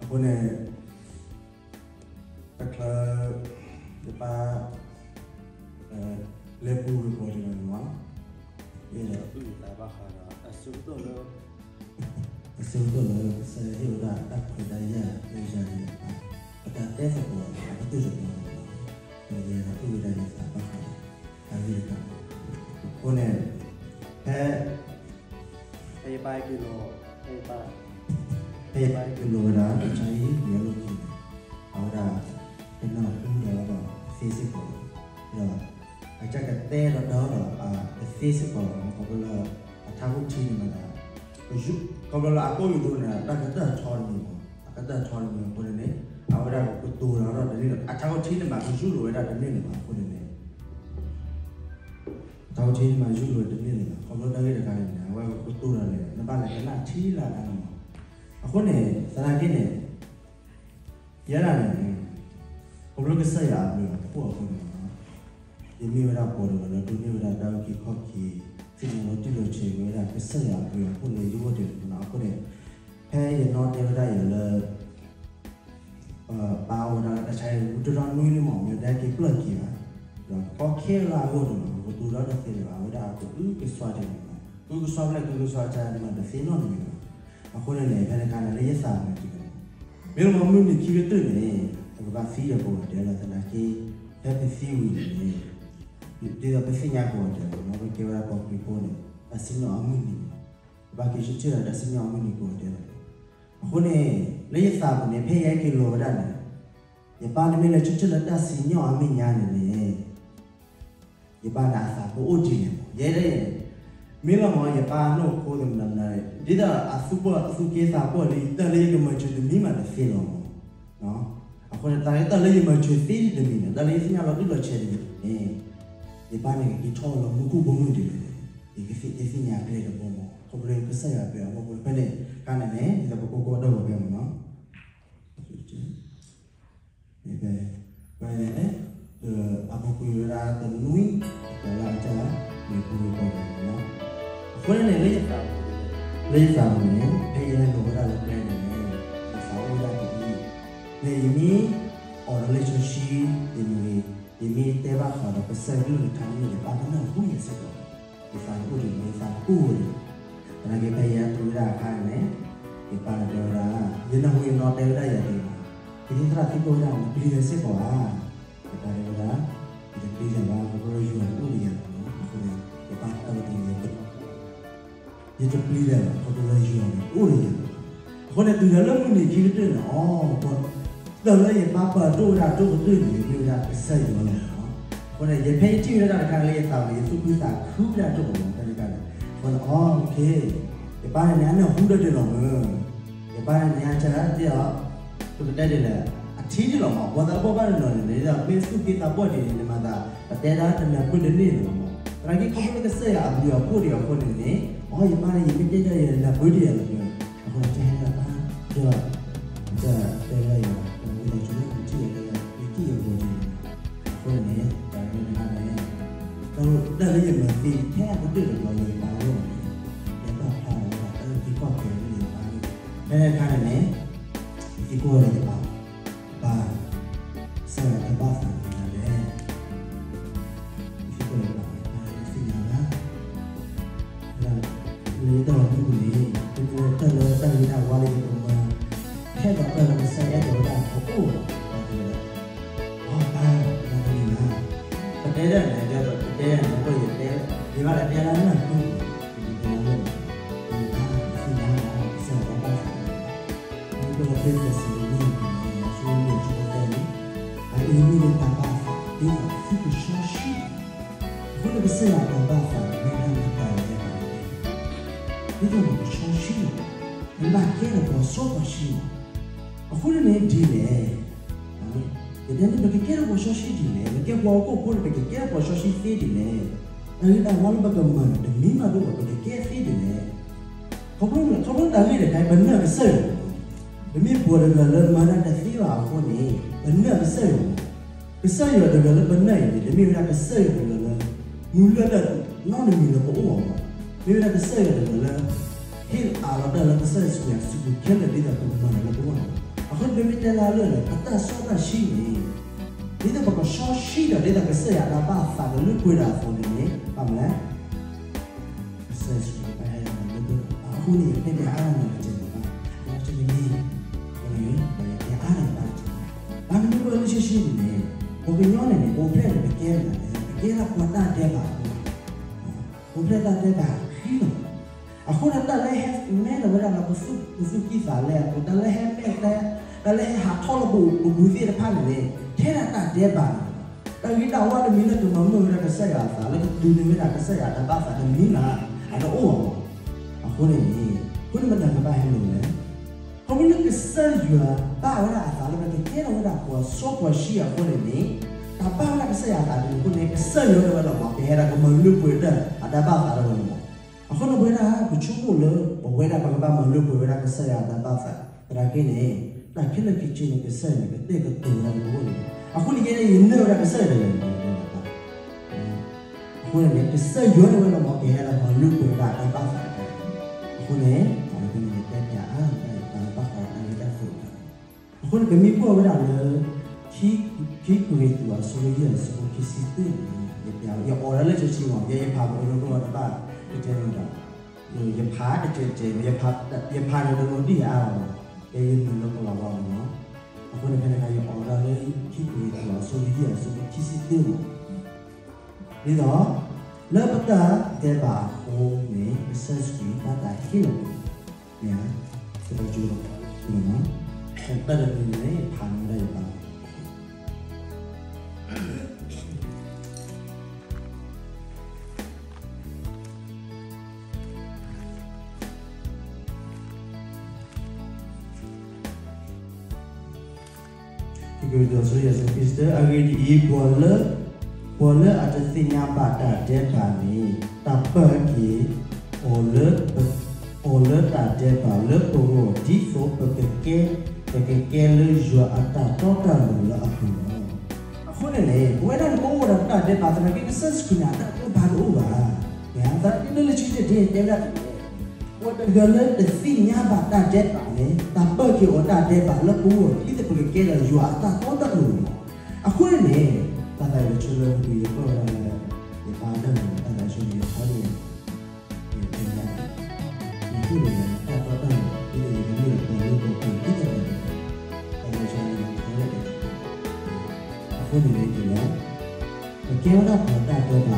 အဃိန့ၣ် တချုး ယပၢ် လဲၤပူၤဝဲပှၤတဂၤန့ၣ်မး, ယဲဒၣ်အုၣ်သးဘၣ်ဃးဒီး အဆိကတၢၢ်လၢ အဆိကတၢၢ်လၢကစၢ်ယွၤဟ့ၣ်ဝဲဒၣ်တၢ်ခွဲးတၢ်ယာ်လၢယၤန့ၣ် ပတၢ်တဲသကိးအကတၢၢ်တဘျီန့ၣ်လီၤ. ယဲဒၣ်အုၣ်ဝဲဒၣ်ယသးဘၣ်ဃးဒီး တၢ်ဂ့ၢ်တခါ အဃိန့ၣ် ဖဲ ဖဲယပၢ်ဟဲက့ၤလီၤ ဖဲယပၢ် ဖဲယပၢ်ဟဲက့ၤလီၤဝဲဒၣ် တၢ်ဆါဟံၣ်ပယီၤလီၢ်ခံန့ၣ် အဝဲဒၣ် ကနၢ်ဟူဒီးတသ့စ့ၢ်ကီး ဒီး အကစၢ်ကတဲဒီးဒီးဒီး တသ့စ့ၢ်ကီးလီၤ. ခီဖျိလၢ အထးခိၣ်ထံန့ၣ်မး ခီဖျိလၢအကိၣ်ယူၤဒိၣ်န့ၣ် တၢ်ကတၢၢ်ထီတမံၤမး အကတၢၢ်ထီတမံၤအဃိန့ၣ်န့ၣ် အဝဲဒၣ်ကကတိၤဒီးဒီးတန့ၢ်လၢၤ အထးခိၣ်ထံန့ၣ်မး ကယူၢ်လိာ်ဝဲဒၣ်တန့ၢ်လၢၤဘၣ်အဃိန့ၣ်န့ၣ် အထးခိၣ်ထံန့ၣ်မး ယူၢ်လိာ်ဝဲတန့ၢ်လၢၤဘၣ်. ခီဖျိတၢ်ဂ့ၢ်တခါန့ၣ်န့ၣ် အဝဲကကတိၤဒီးန့ၣ် နဘၣ်လဲၤကနၣ်ထံလၢအတၢ်န့ၣ်မး. အဃိန့ၣ် သနာ်က့န့ၣ် ယဲဒၣ်န့ၣ် ခီဖျိကစၢ်ယွၤအဘျုးအဖှိၣ်အဃိန့ၣ် ယမ့ၢ်ဝဲဒၣ်ပှၤတဂၤလၢဒိးန့ၢ်ဝဲဒၣ်တၢ်အုၣ်က့ၤခီၣ်က့ၤ သ့ၣ်ညါလီၤတံၢ်လီၤဆဲးဝဲဒၣ်ကစၢ်ယွၤအဘျုးအဖှိၣ်လၢယဂီၢ်တဂၤန့ၣ်လီၤ. အဃိန့ၣ် ဖဲယနီၢ်တဲဝဲဒၣ်ယၤလၢ ပၢ်အိၣ်ဝဲဒၣ်လၢတၢ်ဆါဟံၣ် မုၢ်တြီၢ်နွံန့ၣ်မး မ့ၢ်ဒၣ်က့ၤပျၢ်က့ၤဘၣ် ဒီးကီခဲလၢာ်အဂီၢ်န့ၣ်လီၤ ကတိၤဒီးတသ့လၢၤဘၣ် အဝဲဒၣ်အကအုကစွါတဂၤန့ၣ်လီၤ. ကအုကစွါဖဲလဲၣ် ကအုကစွါတၢ်န့ၣ်မး တသ့နီတမံၤလၢၤဘၣ်. အဃိန့ၣ်န့ၣ် ဖဲန့ၣ်အခါန့ၣ် လၢယသးပူၤန့ၣ် မ့ၢ်လၢမုၢ်နံၤခံကတၢၢ်န့ၣ် ပကဘၣ်သံဒီးကိးဂၤဒဲးလီၤ. သနာ်က့ ဖဲပသံဝံၤန့ၣ် ဒ်သိးပသ့ၣ်ညါကိးဂၤဒဲးလီၤ ပကဲဝဲဒၣ်ပှၤခရံာ်ဖိန့ၣ် တၢ်စံၣ်ညီၣ်အမုၢ်နံၤန့ၣ် ပဘၣ်က့ၤဆၢထၢၣ်ဒီးတၢ်စံၣ်ညီၣ်အမုၢ်နံၤကိးဂၤဒဲးလီၤ. အဃိန့ၣ် လၢယသးပူၤန့ၣ် ဖဲယဟဲက့ၤလီၤဝဲဒၣ်န့ၣ် ယပၢ်န့ၣ်မ့ၢ်လဲၤဆၢထၢၣ်လၢတၢ်စံၣ်ညီၣ်အမုၢ်ညါန့ၣ်န့ၣ် ယပၢ်န့ၣ်အသးကအိၣ်ဒ်လဲၣ်မး ယဲဒၣ် မ့ၢ်လီၤမး ယပၢ်နီၢ်ခိသ့ၣ်မနၤမနၤ ဒ်သိးအသူၣ်ဘီၣ်အသူၣ်က့သးဘီၣ်လံ တၢ်လၢယကမၤစၢၤတမံၤမးတသ့လီၤမး. အဃိန့ၣ် တၢ်လၢယမၤစၢၤသ့ဒ်တမံၤန့ၣ် တၢ်လၢယသ့ၣ်ညါလီၤတံၢ်လီၤဆဲးတမံၤန့ၣ် ယပၢ်န့ၣ်ကက့ၤထီၣ်လၢမူခိၣ်ဘီမုၢ်ဒ်လဲၣ်န့ၣ် ယကသ့ၣ်ညါကျဲတဘီမး ခီဖျိကစၢ်ယွၤအဘျုးအဖှိၣ်အဃိန့ၣ် ဖဲန့ၣ်အခါန့ၣ်န့ၣ် ဒ်သိးပကိးကီးဒီးဝဲဖဲမးနီၤ ဖဲ အပူၤကွံာ်ဝဲဒၣ်တနွံ တလါအကၢ် မ့ၢ်ပူၤကွံာ်ပှၤကညီနီၤ အဃိန့ၣ်န့ၣ် လၢယသးပူၤန့ၣ် ဖဲယဟဲလီၤဝဲဒၣ်လၢကျဲန့ၣ်န့ၣ် ယသးအိၣ်ဝဲဒၣ်ဒ်အံၤ န့ၣ်ယမ့ၢ်အိးထီၣ်လံာ်စီဆှံ ယမ့ၢ် ယမ့ၢ်တဲဘၣ်ဃးဒီးကစၢ်ယွၤကလုၢ်ကထါန့ၣ် ယပၢ်ကနၢ်ဟူယၤစ့ၢ်ကီး ယသးအိၣ်ဒ်န့ၣ် ယသးကအိၣ်ဝဲန့ၣ် သနာ်က့ဖဲယဟဲတုၤဝဲဒၣ်အခါန့ၣ် ယပၢ်န့ၣ်တဲဝဲဒၣ် ယနၢ်ဟူယနီၢ်တဲဝဲဒၣ်ယၤတဂ့ၤ ပှၤသရၣ်သံကွၢ်ဝဲဒၣ်န့ၣ် ပျံၤယၤစ့ၢ်ကီးဧါ ယပၢ်တဲဝဲဒၣ် ယတပျံၤတၢ်ဘၣ် ခီဖျိလၢယွၤန့ၣ်အိၣ်ဒီးယၤလီၤ. အဃိန့ၣ် ယပၢ်တဲဝဲဒၣ် ယတပျံၤတၢ်ဘၣ် ခီဖျိလၢယွၤန့ၣ်အိၣ်ဒီးယၤလီၤ. အဃိန့ၣ် တုၤလၢမုၢ်နံၤခံကတၢၢ်န့ၣ် အိ တၢ်လၢယပၢ်ပာ်ဒိၣ်ဝဲဒၣ်အဒိၣ်ကတၢၢ်န့ၣ် မ့ၢ်ဝဲဒၣ်ကစၢ်ယွၤလီၤ. အဃိန့ၣ် ယဖဲယထံၣ်ဝဲဒၣ်တၢ်တခါလၢယသးန့ၣ် ယသူၣ်ခုသးခုဝဲဒၣ်ဒိၣ်မး တၢ်တခါန့ၣ် အဃိန့ၣ် အိ ယပၢ်န့ၣ်န့ၣ် အနၢ်ဟူဒီးဒ်လီၤမး ယပၢ်န့ၣ်န့ၣ် အကၢ်ဒ်အီၤ ပကတဲဒ်လဲၣ် အထံဒ်လီၤမး ပှၤသးဘီၣ်ဘၣ်တနီၤန့ၣ် ဒ်သိးမ့ၢ်သူၣ်က့သးဘီၣ်ဒ်န့ၣ် နမၤသး ပတဲဒၣ်တနၢ်ပၢၢ်တန့ၢ်လီၤမး သနာ်က့ခီဖျိလၢကစၢ်ယွၤအဘျုးအဖှိၣ်ဒံးအဃိန့ၣ်န့ၣ် အိ ယပၢ်န့ၣ် ယမ့ၢ်တဲဒ်ယနၢ်ပၢၢ်ဒံးယၤလီၤ အဃိန့ၣ် တဟဲဒၣ်ပၢ် ဒီး တၢ်တဲဝဲဒၣ်ယၤ တၢ်မ့ၢ်တၢ်ဆိကမိၣ်ထံၣ်ဝဲဒၣ် ယထံၣ်ယဂီၤဒ်န့ၣ် အဃိန့ၣ် တၢ်မ့ၢ်တခါန့ၣ် တၢ်လၢယမၤသ့ထဲအကတၢၢ်တဘျီလၢယပၢ်အဂီၢ်န့ၣ် ယဘၣ်ဖျါဝဲဒၣ်တၢ်အုၣ်က့ၤခီၣ်က့ၤလၢယပၢ်အဂီၢ် ဖဲန့ၣ်အခါန့ၣ်န့ၣ် ယသံကွၢ်ဝဲဒၣ်ယပၢ် ပၢ် ကစၢ်ယွၤတၢ်ဘၣ်သးမနုၤလဲၣ် ယသံကွၢ်ယပၢ် ယပၢ်တသ့ၣ်ညါဘၣ် လၢယတၢ်အိၣ်မူပူၤန့ၣ် တမ့ၢ်လၢတၢ်လၢတၢ်ဂ့ၤတၢ်ဝါလၢယကမၤ ထဲသိးတၢ်လၢကစၢ်ယွၤအဲၣ်ဒိးဝဲဒၣ်ကအိၣ်ဘၣ် ပၢ်တဲဝဲဒၣ် အီ ပၢ် တမ့ၢ်ဘၣ် ပတဲဒၣ်န့ၣ် ဒ်သိးပတဲဒၣ်န့ၣ် အဃိယတဲ ယဘၣ်တၢ်တဲလၢနၢ်ဟူ ယတဲလၢ ယပၢ် ယသ့ၣ်ညါလီၤ ကစၢ်ယွၤတၢ်ဘၣ်သး မ့ၢ်ပလီၢ်သ့ၣ်သ့ၣ်စံးလၢနံၣ်အပူၤန့ၣ် အဆိကတၢၢ်န့ၣ် အအံၤမ့ၢ်လၢတၢ်ဘၣ်သး ဒ်သိးသုကစီဆှံ အဃိန့ၣ်ကစၢ်ယွၤတၢ်ဘၣ်သးန့ၣ် မ့ၢ်ဒၣ်မတၤလဲၣ်ဘၣ်န့ၣ် ဒ်သိးနကစီဆှံလီၤ နဘၣ်ကဲထီၣ်ပှၤစီပှၤဆှံလီၤ အဃိန့ၣ်န့ၣ်ဒ်လဲၣ် ယတဲန့ၣ် ပကကဲထီၣ်ပှၤစီဆှံဒ်လဲၣ်, ပကဲပှၤဟီၣ်ခိၣ်ဖိန့ၣ် ပကကဲထီၣ်ပှၤစီဆှံသ့ဒ်လဲၣ်. တၢ်ဂ့ၤတၢ်ဝါလၢပကမၤန့ၣ် တမံၤမးဒိၣ်ဘၣ် ပကကဲသ့ဒ်လဲၣ်. ခီဖျိ ခီဖျိတၢ်ဂ့ၢ်တခါအံၤ ပနာ်ကစၢ်ယွၤ, ပမ့ၢ်ပှၤတဂၤလၢမၤတၢ်တသ့ဘၣ်အဃိန့ၣ် ပနာ်ကစၢ်ယွၤ. ကစၢ်ယွၤတဂၤလၢပနာ်အံၤန့ၣ် တမ့ၢ်ဝဲဒၣ်ကစၢ်ယွၤတဂၤလၢ မူလၢတၢ်နီတမံၤလၢပအိၣ်ဘၣ်, မ့ၢ်ဝဲဒၣ်ကစၢ်ယွၤတဂၤလၢ ဟ့ၣ်အးလီၤတၢ်လၢကစၢ်ယ့ၣ်ၡူးခရံာ်အစုပူၤခဲလၢာ် ဒ်သိးပကမၤတၢ်လၢပဂီၢ်န့ၣ် အဃိန့ၣ် ပမ့ၢ်တဲလၢလၢ ပတၢ်စီတၢ်ဆှံန့ၣ် ဒ်သိးပကစီဆှံဒီး ဒ်သိးကစၢ်ယွၤအတၢ်ဘၣ်သးကလုၢ်ပှဲၤဒၣ်အသိးန့ၣ်န့ၣ် ဘၣ်မနုၤလဲၣ်. ကစၢ်ယ့ၣ်ၡူးခရံာ်ဘၣ်ဟဲလီၤလၢပဂီၢ် အဃိန့ၣ် ယတဲပျးအါဂၤန့ၣ်တကဲးန့ၣ်ဘၣ်, အဝဲတမ့ၢ်, ယတဲအါဂၤဘၣ်တကဲး, ဘၣ်မနုၤအဃိလၢလံာ်စီဆှံန့ၣ် ပှၤကညီန့ၣ်န့ၣ် အိၣ်ဖျဲၣ်န့ၣ် ပကဲမနုၤလဲၣ်, ပကဲလၢပှၤတၢ်ဒဲးဘးအဃိ, အိၣ်ဖျဲၣ်တၢ်ဒဲးဘးဃံလီၤ. အဃိန့ၣ် တၢ်လၢဟဲမဲလီၤဝဲဒၣ်လၢပသူၣ်ကံၢ်သးလဲအပူၤ, တၢ်လၢဟဲမဲ, တၢ်လၢဟဲဟးထီၣ်လၢပပူၤသ့ၣ်တဖၣ်န့ၣ်န့ၣ် ထဲဒၣ်တၢ်ဒဲးဘးန့ၣ်လီၤ. တၢ်ဂ့ၤတၢ်ဝါတမံၤလၢကမၤမုာ်ဝဲဒၣ်ကစၢ်ယွၤအသး လၢကဒုးန့ၢ်ဝဲဒၣ်ကစၢ်ယွၤအတၢ်ဘၣ်သးတမံၤလၢ် အတအိၣ်ဘၣ်. အဃိန့ၣ်န့ၣ် အဃိန့ၣ်မတၤကဘၣ်ဟဲလီၤလဲၣ်. ခီဖျိလၢကစၢ်ယွၤဘၣ်ဝဲဒၣ်အသးလၢပကကဲထီၣ်ဝဲဒၣ်ပှၤစီပှၤဆှံအဃိန့ၣ်န့ၣ် တၢ်ဘၣ်ဝဲဒၣ်ကစၢ်ယွၤအသးန့ၣ်အဃိန့ၣ် ကစၢ်ယွၤဒၣ်ဝဲလီၤမး ကဟဲဒၣ်ကမၤလၢပှဲၤဒၣ်အတၢ်ဘၣ်သးဒၣ်ဝဲလီၤမး. အဃိန့ၣ်ပဝဲဒၣ် ပဆိကမိၣ်လၢ ပဝဲဒၣ်ပကဘၣ်မၤလၢပှဲၤဝဲဒၣ်ကစၢ်ယွၤအတၢ်ဘၣ်သး သနာ်က့န့ၣ် တၢ်ခဲလၢာ်ခဲဆ့န့ၣ် ကစၢ်ယွၤန့ၣ် ကတဲာ်ကတီၤဝဲဒၣ်ပဂီၢ်န့ၣ်လီၤ. အဃိန့ၣ် ယဲယနၢ်ဝဲဒၣ်ကစၢ်ယွၤန့ၣ် အဃိန့ၣ် ကစၢ်ယွၤဒၣ်ဝဲလီၤမး ကဟဲဒၣ်မၤလၢပှဲၤဒၣ်တၢ်ဘၣ်သးတခါ. အဃိန့ၣ် ပှၤကညီန့ၣ် တဲပျးအါ တၢ်ဘၣ်ဃးတၢ်ဂ့ၢ်တၢ်ကျိၤတခါ. အဃိန့ၣ် ပမ့ၢ်ကွၢ်ဝဲဒၣ်လၢ ခံ, ခံကရံၣ်သူးအဆၢယဲၢ် အဆၢဖိခံဆံသၢန့ၣ် ယပျး, ယအီၣ်ဒၣ်လၢစီဆှံမး ယဲယဖးပှၤကညီကျိာ်တဘၣ် တတဲနီတဘျီ, ယဖးတတဲတဲ, ယဖးန့ၣ်တနီၤဒံၣ်အါအီၤမး, ယဲယနုာ်လၢကလီၤဘၣ်မးနီၤ. အဃိန့ၣ် ဖဲန့ၣ်အခါ ယအီၣ်ဒၣ်လၢ ခံကရံၣ်သူးအဆၢယဲၢ် အဆၢဖိခံဆံသၢမး ဒ်သိး လၢပတၢ်ဒဲးဘးအဃိန့ၣ် ကစၢ်ယ့ၣ်ၡူးခရံာ်ဘၣ်တၢ်ဟ့ၣ်လီၤပှၤ, မ့ၢ်ဧါ, တၢ်ဒဲးဘးန့ၣ် ဖးန့ၢ်ဝဲဒၣ်ယပၢ် ခံကရံၣ်သူး အဆၢယဲၢ် အဆၢဖိခံဆံသၢ, အဂ့ၢ်ဒ်အံၤ, ပှၤလၢ, ပှၤလၢအတသ့ၣ်ညါဘၣ်တၢ်ဒဲးဘးန့ၣ် တၢ်ပၢၢ်က့ၤအီၤလၢ, အီၤလၢတၢ်ဒဲးဘးလၢပဂီၢ် ဒ်သိးပကကဲ, ပကကဲလၢယွၤအတၢ်တီတၢ်လိၤလၢအပူၤလီၤ. အဃိန့ၣ်န့ၣ် ပဝဲဒၣ်န့ၣ် ပအိၣ်ဝဲဒၣ်တၢ်ဒဲးဘးသနာ်က့ ကစၢ်ယ့ၣ်ၡူးခရံာ်န့ၣ် အတၢ်ဒဲးဘးတအိၣ်ဘၣ်. မ့ၢ်ဧါ, သနာ်က့လၢလံာ်စီဆှံတဆၢတဲဝဲဒၣ် ပှၤတဂၤလၢတသ့ၣ်ညါဘၣ်တၢ်ဒဲးဘးန့ၣ် တၢ်ပၢၢ်က့ၤအီၤတၢ်ဒဲးဘးလၢပဂီၢ် ဒ်သိးပကကဲဒီးယွၤအတၢ်တီတၢ်လိၤလီၤ. အဃိန့ၣ်န့ၣ် ဘၣ်သးယဆိလၢမုၢ်ကွံာ်ယကွၢ်ဝဲဒၣ်လၢ ယပၢ်ဒၣ်မုၣ်တၢ်သးဆိန့ၣ် ယဖီန့ၣ် ယတဲဒၣ်, ယဟ့ၣ်လီၤယတၢ်တီတၢ်လိၤ ဒ်သိးယကမ့ၢ်ပှၤလၢပှဲၤပှဲၤဒ်သိးပှၤတဂၤ, တၢ်သးဆိန့ၣ် ယဖီန့ၣ် အဃိန့ၣ်န့ၣ် ပကဲဝဲဒၣ်ပှၤတၢ်ဒဲးဘးအဃိ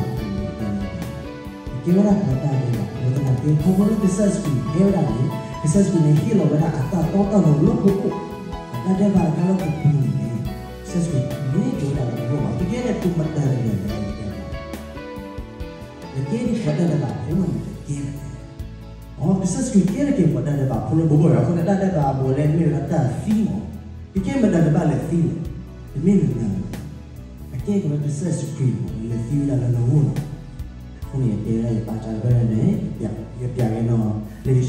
န့ၣ်, ပကဲဝဲဒၣ်ပှၤတၢ်ဒဲးဘးအဃိသနာ်က့ ခီဖျိလၢကစၢ်ယ့ၣ်ၡူးခရံာ်ဟဲဝဲဒၣ်န့ၣ် ကစၢ်ယ့ၣ်ၡူးခရံာ်န့ၣ် ဟ့ၣ်လီၤဝဲဒၣ်အတၢ်တီတၢ်လိၤလၢပအိၣ်, အတၢ်ဒဲးဘးတခါလၢပပူၤန့ၣ်န့ၣ် ကစၢ်ယ့ၣ်ၡူးခရံာ်န့ၣ် ကဲဝဲဒၣ်လၢပဂီၢ်လီၤ. ပကဲဒၣ်ပှၤမတၤတဂၤလဲၣ် တဲ နကဲဒၣ်ပှၤတၢ်ဒဲးဘးဖိမး နတကဲဘၣ်. အ ကစၢ်ယ့ၣ်ၡူးခရံာ်ကဲထီၣ်က့ၤပှၤတၢ်ဒဲးဘးဖိလၢပဂီၢ်လီၤ. အဃိန့ၣ် တၢ်ဒဲးဘးအဘူးအလဲမ့ၢ်ဝဲဒၣ်တၢ်သံမး, ကကဲမတၤတဂၤဘၣ်လဲၣ်သံလဲၣ်, တမ့ၢ်နၤဘၣ်, အကဲထီၣ်ဝဲကစၢ်ယ့ၣ်ၡူးခ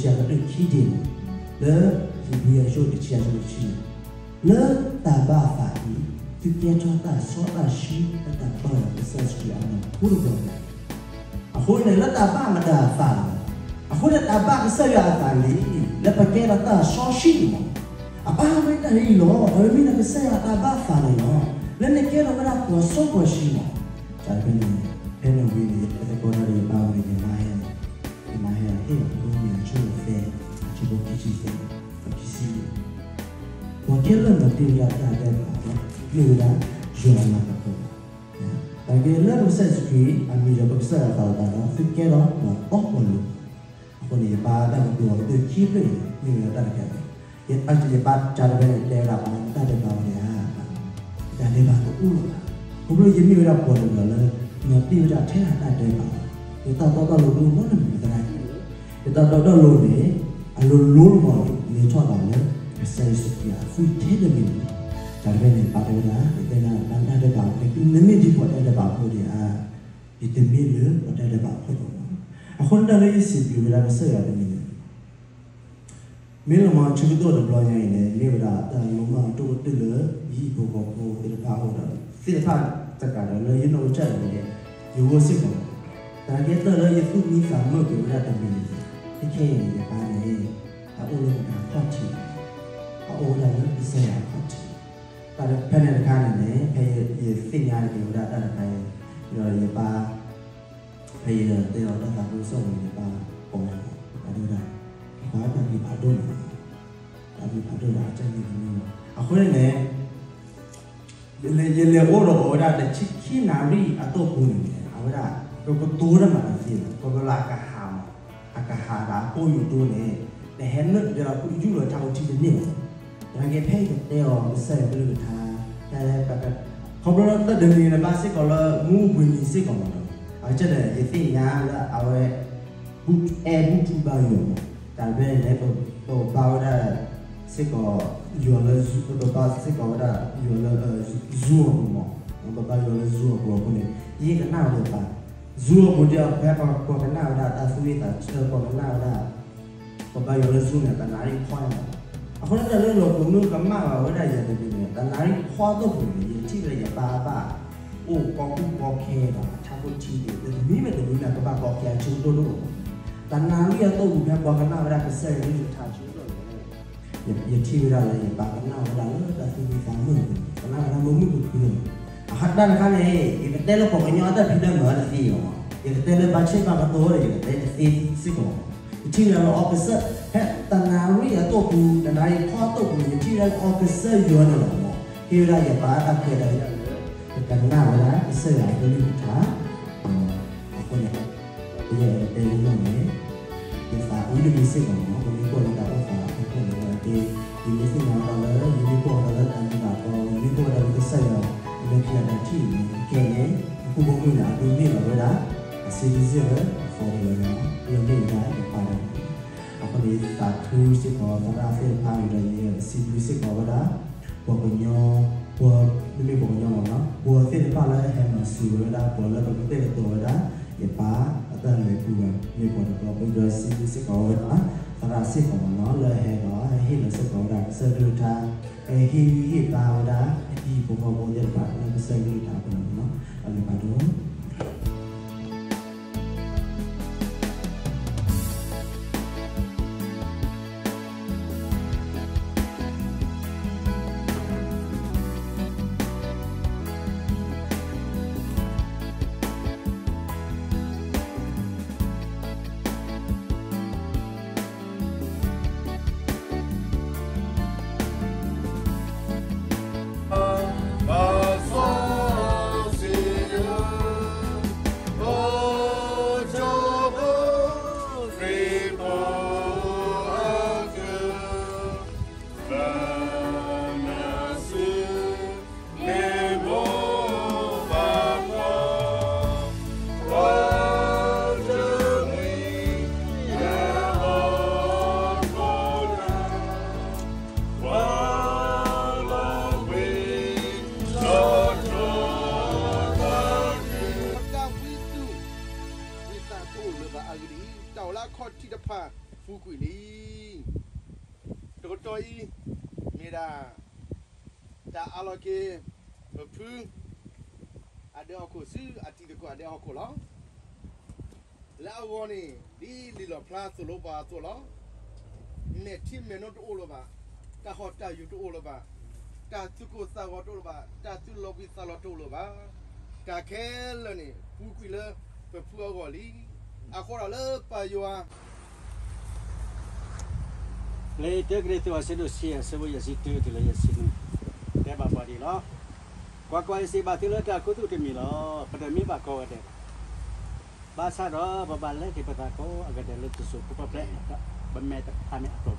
ရံာ်မး လဲၤသံဝဲဒၣ်လၢနဂီၢ်လီၤ. အဃိန့ၣ် ယတဲဝဲဒၣ်ယပၢ်တၢ်တဖၣ်န့ၣ် ယပျးက့ၤနီၤ လၢယစံးအကတၢၢ်ခံဒ့ၣ်မး, လၢ ဟံၣ်ဘြံၤ အဆၢ တဆံအဆၢတဆံန့ၣ် လၢတၢ်ဘၣ်အသးအံၤ သုကဲထီၣ်တၢ်စီတၢ်ဆှံလၢတၢ်ပၢၢ်ဒီးကစၢ်ယ့ၣ်ၡူးခရံာ်အနီၢ်ခိတဘျီလီၤ. အဃိန့ၣ် လၢတၢ်ဘၣ်မတၤအသးလီၤ. အဃိန့ၣ် တၢ်ဘၣ်ကစၢ်ယွၤအသးလံ, လၢပကဲထီၣ်တၢ်စီဆှံန့ၣ်လီၤ. အဘၣ်ဝဲတၢ်အံၤလီၤ. အဝဲမ့ၢ်ဒၣ်ကစၢ်ယွၤအတၢ်ဘၣ်သးန့ၣ်လီၤ. လၢနကဲထီၣ်ဝဲဒၣ်ပှၤစီပှၤဆှံလီၤ. တၢ်တဖၣ်န့ၣ် ဖဲန့ၣ်ဝံၤန့ၣ် ယတဲသကိးတၢ်ဒီးယပၢ်ဝံၤန့ၣ် ယမါဟဲ, ယမါဟဲဟ့ၣ်လီၤ ရိမ့ၤ အဆၢသၢ, အဆၢဖိခံဆံသၢ, ခံဆံလွံၢ်, ပှၤခဲလၢာ်မၤတ့ၢ်ဝဲဒၣ်တၢ်ဒဲးဘးဒီး မ့ၢ်ဝဲဒၣ်ယွၤအလၤကပီၤလီၤ. သနာ်က့လၢပကစၢ်ယ့ၣ်ၡူးခရံာ် အမံၤဒီးပကစၢ်ယွၤအသးလီၤဒီး သုကဲထီၣ်ပှၤတီပှၤလိၤ, အဃိန့ၣ် ယပၢ်တၢ်ကတိၤအကတၢၢ်ခံဖျၢၣ်အံၤ မ့ၢ်ဝဲဒၣ်တၢ်တခါန့ၣ်, ယပၢ်တၢ်တဖၣ်န့ၣ် တဲဝဲဒၣ် ပှၤတၢ်ဒဲးဘးဝဲဒၣ်ဧါ, တၢ်ဒဲးဘးတအိၣ်လၢၤဘၣ်. ခီဖျိယမ့ၢ်ဝဲဒၣ်ပှၤတဂၤလၢ မၤတ့ၢ်ဝဲဒၣ်ထဲဒၣ်တၢ်ဒဲးဘး, ယတၢ်တီတၢ်လိၤဒိၣ်မးန့ၣ်မ့ၢ်သနာ်က့ ယတၢ်တီတၢ်လိၤန့ၣ် အလိၤလိၤမးန့ၣ် လဲၤထီၣ်ဘးလၢ ကစၢ်ယ့ၣ်ၡူးခရံာ်အသွံၣ်ထဲတမံၤန့ၣ်လီၤ. တၢ်တဖၣ်န့ၣ် ပၢ်တဲဝဲဒၣ် ယတဲဒၣ် ပှၤတၢ်ဒဲးဘးဖိန့ၣ် နမ့ၢ်ဒ်ပှၤတၢ်ဒဲးဘးဖိဒံးဧါ, ယတမ့ၢ်လၢပှၤတၢ်ဒဲးဘးဖိဒံးဘၣ်. အဃိန့ၣ်တၢ်လၢယစံးဘျုးဝဲဒၣ်ကစၢ်ယွၤတမံၤန့ၣ် မ့ၢ်လီၤမး ဆၢကတီၢ်တဘျီညါအံၤန့ၣ် မ့ၢ်ဝဲဒၣ်တၢ်လီၤမၢ်အဒိၣ်ကတၢၢ်လၢ ယဟံၣ်ဖိဃီဖိသ့ၣ်တဖၣ်အအိၣ်ဒီး သ့ၣ်တဖၣ်တကးဒီးလၢယနီၢ်ကစၢ်အံၤန့ၣ် ယဂီၢ်စ့ၢ်ကီး, သနာ်က့တၢ်လၢယသူၣ်မံသးမုာ်က့ၤဝဲဒၣ်တမံၤန့ၣ် ခဲခဲအံၤန့ၣ် ယပၢ်န့ၣ် အအိၣ်လၢမတၤခီၣ်ထံးန့ၣ် အိၣ်ဝဲဒၣ်လၢကစၢ်ယွၤအခီၣ်ထံး, တၢ်ဖဲန့ၣ်တခါန့ၣ်န့ၣ် ဖဲယသ့ၣ်ညါတက့ၢ်ဝဲဒၣ်တၢ်တခါအံၤ, ဒီးယပၢ်, ဖဲယတဲအီၤတၢ်သးခုကစီၣ်န့ၣ် ယပၢ်ကိးဝဲဒၣ်, အဒိဒၣ်, ယပၢ်တၢ်ဘျုးဖးဒိၣ်န့ၣ်, တၢ်ဘျုးဖးဒိၣ်ဒီးအကစၢ်န့ၣ်တမံၤလီၤ. အဃိန့ၣ်န့ၣ် ယလဲၤအိၣ်ဒီးအီၤဝဲဒၣ်တဆံခံနၣ်ရံၣ်အတီၢ်ပူၤန့ၣ်န့ၣ် အဝဲဒၣ် ပကတိၤတၢ်မၤတသ့ဘၣ်, ခီဖျိလၢအကဟးမး, အကဟးဒီးအပိၢ်ယိာ်ဒိၣ်န့ၣ်, နဟဲနုာ်ဒီးပယူၢ်လီၤတၢ်အိၣ်ထံတန့ၢ်ဘၣ်. သနာ်က့ဖဲယကတဲအီၤကစၢ်ယွၤကလုၢ်ကထါ, ခီဖျိလၢသၢဒုးနံၤန့ၣ်ဘၣ်စ့ၢ်ကီးလၢမူဝံၤနံၤစ့ၢ်ကီးမးနီၤ, အကစၢ်န့ၣ် ယသ့ၣ်ညါလၢအဝဲ အဲၣ်ဘူၣ်ထူဘါယွၤမး, တၢ်ဖဲန့ၣ်န့ၣ် ပဘါဝဲဒၣ်စ့ၢ်ကီး ယွၤလၢ ပဘါစ့ၢ်ကီးဝဲဒၣ်ယွၤလၢ Zoom အပူၤမး, ပဘါယွၤလၢ Zoom အပူၤအဃိန့ၣ် ယကနၣ်ဝဲဒၣ်ယပၢ် Zoom အပူၤဒီး ဖဲပှၤကနၣ်ဝဲဒၣ်တၢ်သူၣ်ဝံၣ်သးဆၢ ပှၤကနၣ်ဝဲဒၣ် ပဘါယွၤလၢ Zoom န့ၣ် တနၣ်ရံၣ်ဖီၣ်ညါမး, အဃိန့ၣ်တၢ်လၢလီၤပမုၢ်ကမၣ်ဘၣ်ဝဲဒၣ်ယၤတမံၤန့ၣ် တနၣ်ရံၣ်ဖီၣ်အတီၢ်ပူၤန့ၣ် ယထံၣ်ဝဲဒၣ်ယပၢ်အဘၣ် အိၣ်ကီၢ်ကူၣ်ကီၢ်ခဲဒီးအထးခိၣ်ထံးန့ၣ် တမံၤမ့ၢ်တမံၤမ့ၢ် ကဘၣ်ကီၢ်ခဲအဆၢကတီၢ်ဒိၣ်မး, တနၣ်ရံၣ်အတီၢ်ပူၤဖဲပှၤကနၣ်ဝဲဒၣ်ကစၢ်ယွၤကလုၢ်ကထါအဆၢကတီၢ်န့ၣ် ယထံၣ်ဝဲဒၣ်လၢယပၢ်ကနၣ်ဝဲဒၣ်လၢတၢ်သူၣ်မံသးမုာ်, ကနၣ်ဝဲဒၣ်မုာ်မုာ်ခုၣ်ခုၣ်န့ၣ်, အဃိတၢ်တခါန့ၣ် ယကတဲလၢပှၤကညီအတၢ်ဖံးတၢ်မၤတသ့လီၤ, ယကတဲလၢဘၣ်ဆ့ၣ်ဘၣ်ကတီၢ်ဒီး ယကတဲတသ့စ့ၢ်ကီး, ယထံၣ်ဝဲဒၣ်လၢအီၤကစၢ် ဖဲတနၣ်ရံၣ်အတီၢ်ပူၤ တနၣ်ရံၣ်ဖီၣ်အတီၢ်ပူၤန့ၣ် ယထံၣ်ဝဲဒၣ်လၢအီၤကစၢ်ယွၤန့ၣ်လီၤမး, ဟ့ၣ်ဝဲဒၣ်ယပၢ်တၢ်ခွဲးတၢ်ယာ်လၢ ယကနၣ်ဝဲဒၣ်ကစၢ်ယွၤအကလုၢ်ကထါ, အဃိန့ၣ် ယအဲၣ်ဒိးတဲလၢလီၢ်န့ၣ် ယသးအုးတမံၤစ့ၢ်ကီးမး ပမ့ၢ်ကွၢ်လၢတၢ်အိၣ်သးအဖီခိၣ်န့ၣ် အက့ ယမ့ၢ်သ့ၣ်ညါဝဲဒၣ်လၢ ယမ့ၢ်ကွၢ်ဝဲဒၣ်လၢတၢ်မ့ၢ်တၢ်တီ ယမ့ၢ်ကွၢ်ဝဲဒၣ်လၢကစၢ်ယွၤ အမဲာ်ချံအတၢ်ထံၣ်န့ၣ် ခဲအံၤန့ၣ် ယဖိမုၣ်မုၣ်န့ၣ် အဒိးန့ၢ်လီၤဝဲဒၣ် အ citizen လၢအသီတလၢန့ၣ် လၢမ့ၢ်ဝဲဒၣ်ယပၢ်တၢ်န့ၣ်, အဃိန့ၣ် ယသးခုစ့ၢ်ကီးသရၣ်သ့ၣ်တဖၣ်န့ၣ်ဒီး ယစံးဘျုးစ့ၢ်ကီးဝဲဒၣ် ပှၤကညီ ပှၤ တမ့ၢ်ပှၤကညီမးနီၤ ပှၤသ့ၣ်တဖၣ်လၢဟဲမၤစၢၤဝဲဒၣ် ပှၤလၢပကတဲာ်ကတီၤဝဲဒၣ် ယပၢ်အတၢ်လဲၤပူၤဘၣ် မ့ၢ်ပှၤတဘျီ ပဒီးစံးဘျုးစ့ၢ်ကီးဝဲဒၣ် သရၣ်စ့ၢ်ကီးမးနီၤ လၢဟဲဒီး ဟဲဟ့ၣ်လီၤစ့ၢ်ကီးဝဲဒၣ်ကစၢ်ကလုၢ်ကထါ ဟဲဟ့ၣ်ဂံၢ်ဟ့ၣ်ဘါဝဲဒၣ် အဟံၣ်ဖိဃီဖိသ့ၣ်တဖၣ်လၢကစၢ်ကလုၢ်ကထါအပူၤန့ၣ်မးနီၤ အဂ့ၢ်ဘၣ်ဒိ တၢ်ဝံသူၣ် ဝံသးတအိၣ်လၢၤဘၣ်အဂ့ၢ်ဒ်အံၤ, တၢ်အိၣ်လၢအခီၣ်ထံးတဖၣ် ပူၤကွံာ်လံ. တကတီၢ်အံၤ မ့ၢ်ဒၣ် တၢ်အးလီၤက့ၤ ပဖု အဒဲဟီၣ်ခိၣ်ဆူ အတံၤသကိးအဒဲဟီၣ်ခိၣ်လီၤ. လၢအဂီၢ်န့ၣ် ဒ်လံာ်လီၣ်ဖျါသိၣ်လိပှၤအသိးလီၤ. မဲာ်ထံမဲာ်နိတအိၣ်လၢၤဘၣ်, တၢ်ဟီၣ်တၢ်ယိာ်တအိၣ်လၢၤဘၣ်, တၢ်သူၣ်ကိၢ်သးဂီၤတအိၣ်လၢၤဘၣ်, တၢ်သူၣ်လီၤဘှံးသးလီၤတအိၣ်လၢၤဘၣ်. တၢ်ခဲလၢာ်န့ၣ် ပူၤကွံာ်လၢပဖုအဂီၢ်လံ. အဃိဒီးလၢပၢ်ယွၤ လံာ်တၢကရံၣ်သူး အဆၢဒိၣ်တဆံ အဆၢဖိယဲၢ်ဆံတၢတုၤလၢယဲၢ်ဆံနွံ, တဲဘၣ်ပှၤဒ်အံၤလီၤ. ကွၢ်ကွၢ်, ယစံးဘၣ်သုလၢတၢ်ခူသူၣ်တမံၤလီၤ. ပတမ့ၢ်ဘၣ်ကိးဂၤဒဲးဘၣ်. ဘၣ်ဆၣ်ဒီးပဘၣ်လဲၤက့ၤပသးကိးဂၤဒဲးလၢတစိၤဖိပျဲၢ် ပမဲာ်တခါန့ၣ်အကျိၤ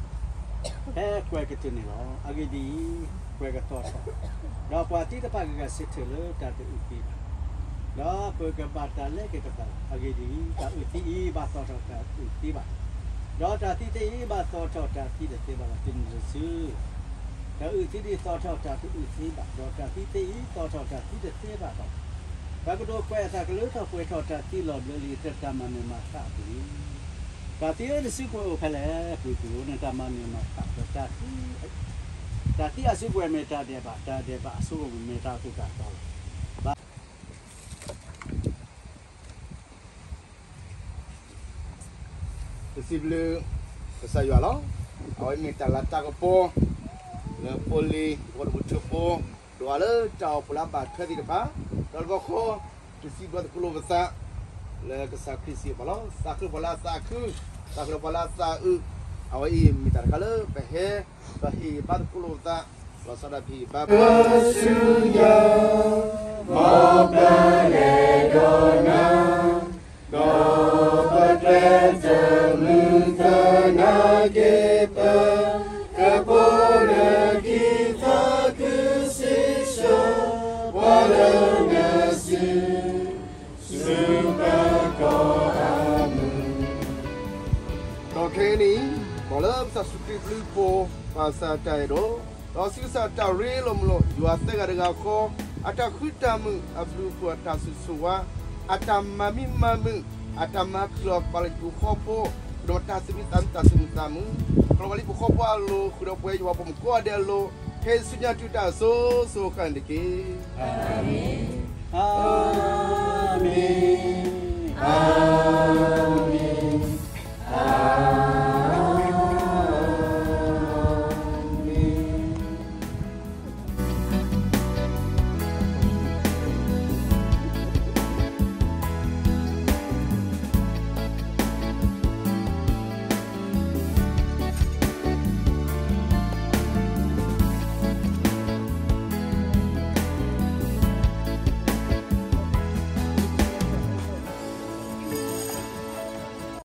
ဖဲကွဲၤကတၢၢ်န့ၣ်လီၤ. အဂ့ၢ်ဒ်အံၤ, ကွဲၤကသီထီၣ်, ဒီးပှၤသံတဖၣ်ဂုၤဂၤဆၢထၢၣ်လၢတၢ်တအုၣ်သံဘၣ် ဒီးပကဘၣ်တၢ်လဲၤက့ၤပသးလီၤ. အဂ့ၢ်ဒ်အံၤ, တၢ်အုၣ်သံအံၤဘၣ်သီထီၣ်တၢ်အုၣ်သံဘၣ်, ဒီးတၢ်သံသ့အံၤဘၣ်သီထီၣ်တၢ်သံတသ့ဘၣ်လီၤ. တုၤနုၤတစု တၢ်အုၣ်သံဒ်သီထီၣ်တၢ်တအုၣ်သံဘၣ်, ဒီးတၢ်သံသ့အံၤသီထီၣ်တၢ်သံတသ့ဘၣ်ဒီး, ပကဒိးကွဲးအသးကလၢထီၣ်ပှဲၤထီၣ်တၢ်သံလီၤဘျၢလံ တၢ်မၤနၢၤမၤဃၣ်အပူၤလံ. တၢ်သံအစုကဝဲၤအိၣ်ဖဲလဲၣ်, ပှ့ၤကွံာ်အိၣ်န့ၣ် တၢ်မၤနၢၤမၤဃၣ်ဒီး တၢ်သံအစုကဝဲၤမ့ၢ်တၢ်ဒဲးဘး, တၢ်ဒဲးဘးအစုကဝဲၤမ့ၢ်တၢ်အသူၣ်တၢ်သီလီၤ. ဘၣ် ပစံးဘျုးကစၢ်ယွၤလီၤ. အဝဲမ့ၢ်တၢ်လၤတၢ်ကပီၤ လၢဖိလံၤ ဖိတမုၢ်ထၢဖိ ဒွးလၢတၢ်အိၣ်ဖှိၣ်လၢအဘၣ်ထွဲသ့ၣ်တဖၣ်, ဒီးတဘျီဃီ တစံးဘျုးသကိးလိာ်ပသး လၢကစၢ်ခရံာ်စံးဘၣ်လီၤ. သးခုပှၤလၢအသးခု, သးခုပှၤလၢအသးအုး, အဝဲအံၤမ့ၢ်တၢ်တခါလၢပဟဲ ဒီးဟ့ၣ်ဂံၢ်ဘါသကိးလိာ်ပသး, လီၤဆီဒၣ်တၢ်ဟ့ၣ်ဂံၢ်ဘါ ပဆူယၤ မ်ပလဲၤဒီးနၤ ဒီးပကျဲတမုာ်သနာ်က့ ပကပိာ်နခံသးခုစံးဆၢ ပှၤလၢနစု ဆူပကီၢ်အမုာ် ဒီးခဲကနံၣ်အံၤ မ်လၢပကစၢ်ယ့ၣ်ၡူးခရံာ်အဘျုးအဖှိၣ်, ပၢ်ကစၢ်အတၢ်အဲၣ်ဒိၣ်, ဒီးဆံးကစၢ်အတၢ်ရ့လိာ်မုာ်လိာ် ယွၤသၢဂၤတဂၤဃီ, အတၢ်ဃုတၢ်မုာ် အဘျုးအဖှိၣ် အတၢ်ဆိၣ်ဂ့ၤဆိၣ်ဝါ, အတၢ်မၤမံမၤမုာ်, အတၢ်မၤခုၣ်လီၤပာ်လီၤဟံၣ်ဖိဃီဖိ, ဒီးတၢ်သူၣ်မံသးမံ တၢ်သူၣ်မံသးမုာ်, ကလီၤဘၣ်လံဟံၣ်ဖိဃီဖိအလိၤ ဃုာ်ဒီးပဝဲယွၤပှၤမုၣ်ကိးဂၤဒဲးအလိၤ, ခဲအံၤဆူညါတုၤတၢ်စိၤစိၤဃၣ်ဃၣ်န့ၣ်တက့ၢ်. အၤမ့ၣ်, အၤမ့ၣ်, အၤမ့ၣ်.